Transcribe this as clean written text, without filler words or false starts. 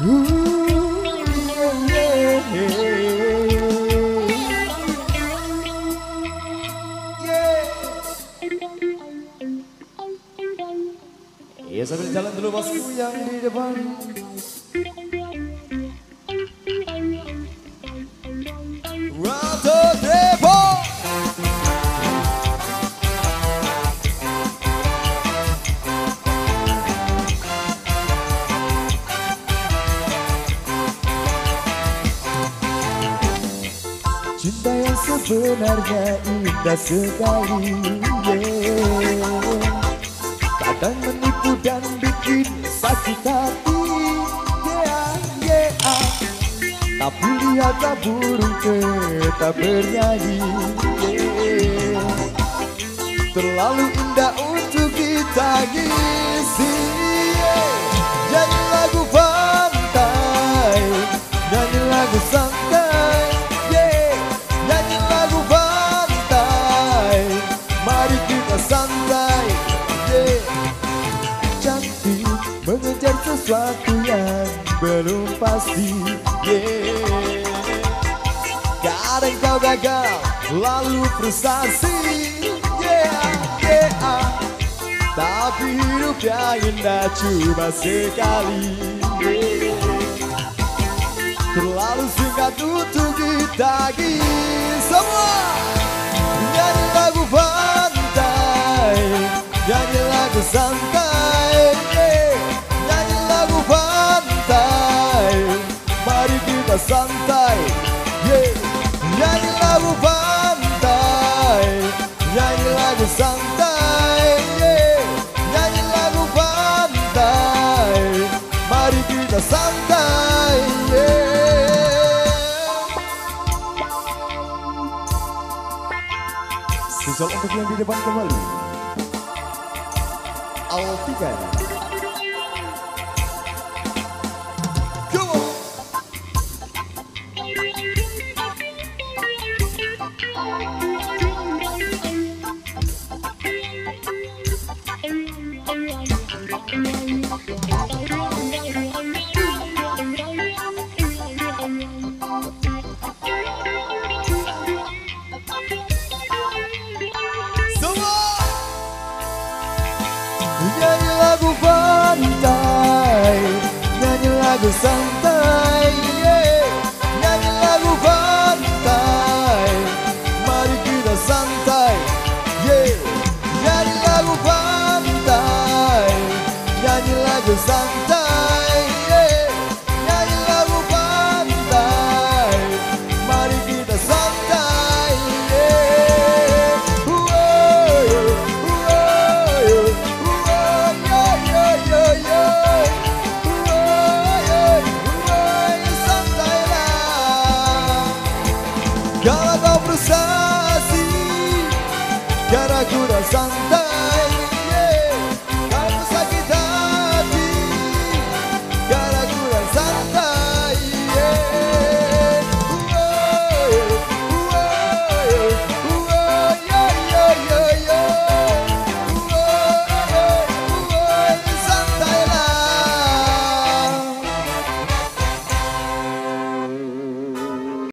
Ya, sambil jalan dulu bosku yang di depan. One, two, three, four. Cinta yang sebenarnya indah sekali, yeah. Kadang menipu dan bikin sakit hati, yeah, yeah. Tapi lihatlah burung tetap bernyanyi, yeah. Terlalu indah untuk kita ngisi, yeah. Nyanyi lagu pantai, nyanyi lagu santai, yeah. Nyanyi lagu pantai, mari kita santai, yeah. Cantik mengejar sesuatu yang belum pasti, yeah. Kadang kau gagal lalu frustasi, yeah, yeah. Tapi hidup yang indah cuma sekali, yeah. Terlalu singkat untuk kita semua. Nyanyi lagu pantai, nyanyi lagu santai, yeah. Nyanyi lagu pantai, mari kita santai, yeah. Nyanyi lagu pantai, nyanyi lagu santai, yeah. Nyanyi lagu pantai, mari kita santai, yeah. Spesial untuk yang di depan kembali, Altika. Come on. Semua nyanyi lagu pantai, nyanyi lagu santai, yeah. Nyanyi lagu pantai, mari kita santai, yeah. Nyanyi lagu pantai, nyanyi lagu santai, yeah. Nyanyi lagu pantai, mari kita santai, yeah. Kalau kau frustasi, karena ku dah santai.